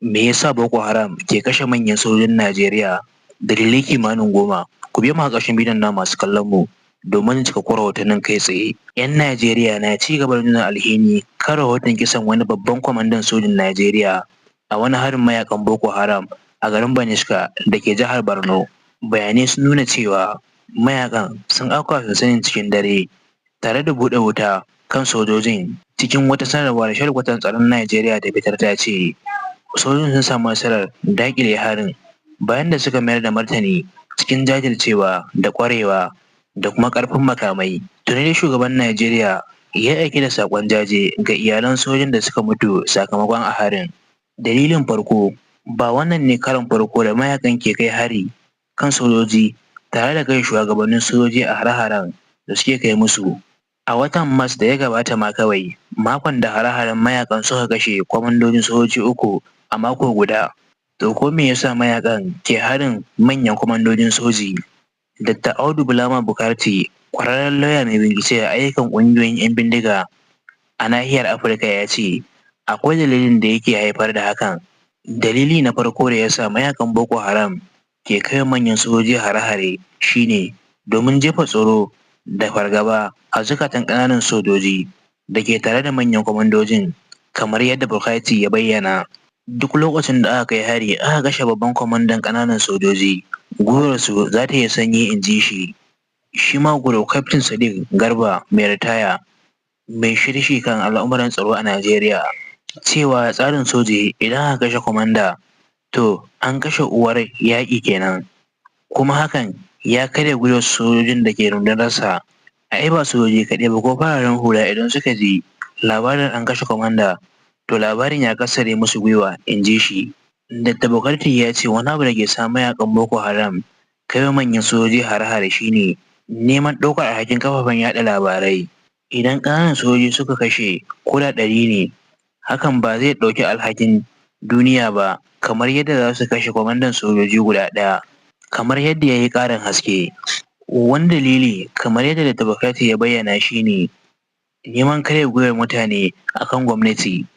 Me yasa Boko Haram ke kashe manyan sojojin Najeriya? Dalilai kimanin 10. Ku biyo mu a ƙarshen bidiyon nan, masu kallon mu, domin cikakkun rahotannin kai tsaye. 'Yan Najeriya na ci gaba da nuna alhini kan rahoton kisan wani babban kwamandan sojin Najeriya a wani harin mayaƙan Boko Haram a garin Banishka da ke jihar Borno. Bayanai sun nuna cewa mayaƙan sun afkawa sansanin cikin dare tare da buɗe wuta kan sojojin. Cikin wata sanarwa da shalkwatar tsaron Najeriya ta fitar, ta ce sojojin sun samu nasarar daƙile harin bayan da suka mayar da martani cikin jajircewa da ƙwarewa da kuma ƙarfin makamai. Tuni dai shugaban Najeriya ya aiki da saƙon jaje ga iyalan sojojin da suka mutu sakamakon a harin. Dalilin farko, ba wannan ne karon farko da mayaƙan ke kai hari kan sojoji tare da kashe shugabannin sojoji a hare-haren da suke kai musu. A watan Mars da ya gabata ma kawai, makon da hare-haren mayaƙan suka kashe kwamandojin sojoji uku a mako guda. To ko me yasa mayaƙan ke harin manyan kwamandojin soji? Dr. Audu Bulama Bukarti, ƙwararren lauya mai bincike a ayyukan ƙungiyoyin 'yan bindiga a nahiyar Afirka, ya ce akwai dalilin da yake haifar da hakan. Dalili na farko da ya sa mayaƙan Boko Haram ke kai manyan sojoji hare-hare shi ne domin jefa tsoro da fargaba a zukatan ƙananan sojoji da ke tare da manyan kwamandojin, kamar yadda Bukarti ya bayyana. Duk lokacin da aka kai hari aka kashe babban kwamandan ƙananan sojoji, gwiwarsu za ta yi sanyi, in ji shi. Shi ma Group Captain Sadiq Garba mai ritaya, mai sharhi kan al'amuran tsaro a Najeriya, cewa tsarin soji idan aka kashe kwamanda, to an kashe uwar yaƙi kenan, kuma hakan ya karya gwiwar sojojin da ke rundunarsa. Ai ba sojoji kaɗai ba, ko fararen hula idan suka ji labarin an kashe kwamanda, to labarin ya kassare musu gwiwa, in ji shi. Dr. Bukarti ya ce wani abu da ke sa mayaƙan Boko Haram kai wa manyan sojoji hare-hare shi ne neman ɗaukar alhakin kafafen yaɗa labarai. Idan ƙananan sojoji suka kashe ko da 100 ne, hakan ba zai ɗauki alhakin duniya ba kamar yadda za su kashe kwamandan sojoji guda ɗaya, kamar yadda ya yi ƙarin haske. Wani dalili, kamar yadda Dr. Bukarti ya bayyana, shi ne neman karya gwiwar mutane a kan gwamnati.